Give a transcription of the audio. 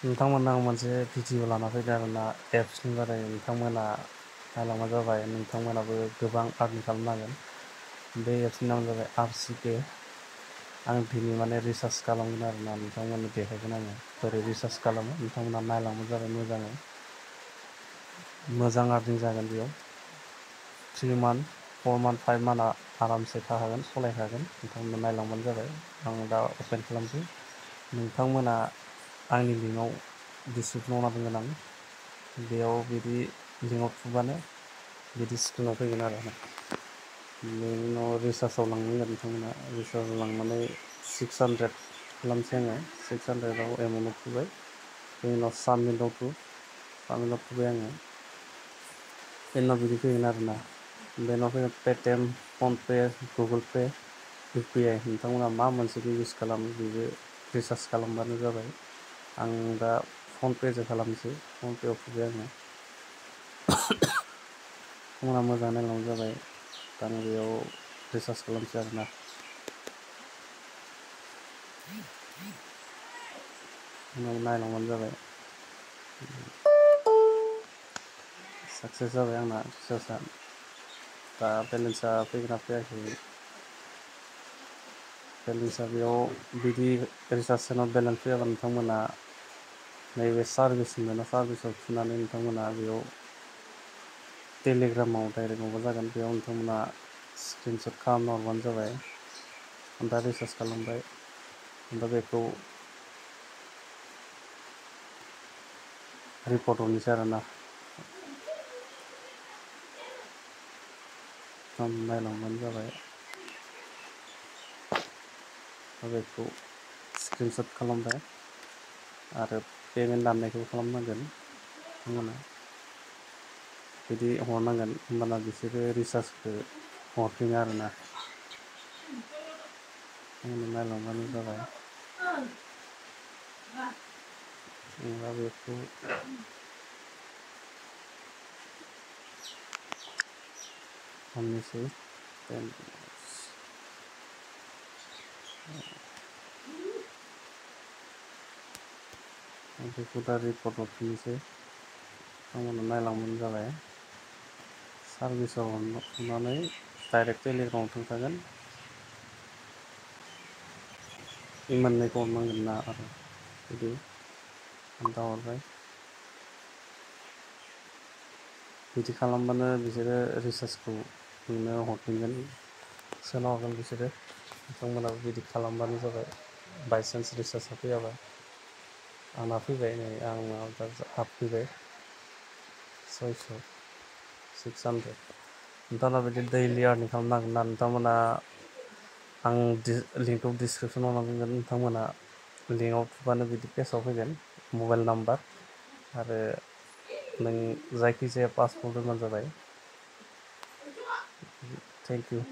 नोंथांमोननो आं मोनसे भिडिअ लाना फैदों आरोना एप्सनि बारै नोंथांमोना नायलांबानो जाबाय। नोंथांमोनाबो गोबां आर्न खालामनो हागोन। बे एप्सनि नामानो जाबाय RCK। आं दिनै माने रिसार्च खालामगोन आरोना नोंथांमोननो देखायगोन आङो बोरै रिसार्च खालामो। नोंथांमोना नायलांबानो जाबाय मोजाङै। मोजां आर्निं जागोन बेयाव 3 मान्थ 4 मान्थ 5 मान्थआ आरामसे थाखागोन सलायखागोन। नोंथांमोना नायलांबानो जाबाय। आं दा अपेन खालामसै। नोंथांमोना आंनि लिंकआव डिसक्रिपसनाव होना दोनगोन आं। बेयाव बिदि लिंकआव थुबानो बिदि स्क्रिनाव फैगोन आरो ना। बेनि उनाव रिसार्चआव लांनांगोन नोंथांमोना। रिसार्चआव लांनानै 600 खालामसै आङो। 600आव एमाउन्टआव थुबाय। बेनि उनाव साबमिटआव थुबाय आङो। बेनि उनाव बिदि फैगोन आरोना। बेनि उनाव फैगोन पेटिएम, फनपे, गुगोल पे, UPI। नोंथांमोना मा मोनसेखौ इउस खालामो बेजों रिसार्च खालामबानो जाबाय। आं दा फनपेजों खालामनोसै। फनपेआव थुबाय आङो। नोंथांमोना मोजाङै नायलांबानो जाबाय। दा आं बेयाव रिसार्च खालामसै आरोना। उनाव नायलांबानो जाबाय। साक्सेस जाबाय आंना रिसार्चआ। दा बेलेन्सआ फैगोन ना फैयाखै। बेलेन्सआ बेयाव बिदि रिसार्च सोनाव बेलेन्स फैयाबा नोंथांमोना नैबे सार्भिस होनदोंना सार्भिसाव थुनानै नोंथांमोना बेयाव टेलिग्रामाव डाइरेक्ट माबा जागोन। बेयाव नोंथांमोना स्क्रिनशट खालामना हरबानो जाबाय। आं दा रिसार्च खालामबाय। दा बेखौ रिपर्ट हरनोसै आरोना। नायलांबानो जाबाय। दा बेखौ स्क्रिनशट खालामबाय आरो पेमेन्ट दाननायखौ खालामनांगोन। नोंथांमोना बिदि हरनांगोन होमबाना बिसोरो रिसार्चखौ हरफिनो आरोना। नायलांबानो जाबाय। दा बेखौ हरनोसै। बेखौ दा रिपर्ट हरफिननोसै। नोंथांमोना नायलांबानो जाबाय। सार्भिसाव थुनानै डाइरेक्ट टेलिग्रामाव थांखागोन। बे मोननैखौ हरनांगोन ना आरो बिदि खोन्थाहरबाय। बिदि खालामबानो बिसोरो रिसार्चखौ नोंनो हरफिनगोन। सोना हरगोन बिसोरो। नोंथांमोनाबो बिदि खालामबानो जाबाय। बायसान्स रिसार्चआ फैयाबा। आंना फैबाय नै आंनाव दा हाबफैबाय 600 600। नोंथांमोना बिदि दैलि आर्निं खालामनो हागोन ना। नोंथांमोना आं लिंकखौ डिसक्रिपसनाव होना दोनगोन। नोंथांमोना लिंकआव थुबानो बिदि पेजाव फैगोन। मबाइल नाम्बार आरो नों जायखिजाया पासपर्ट होबानो जाबाय। Thank you.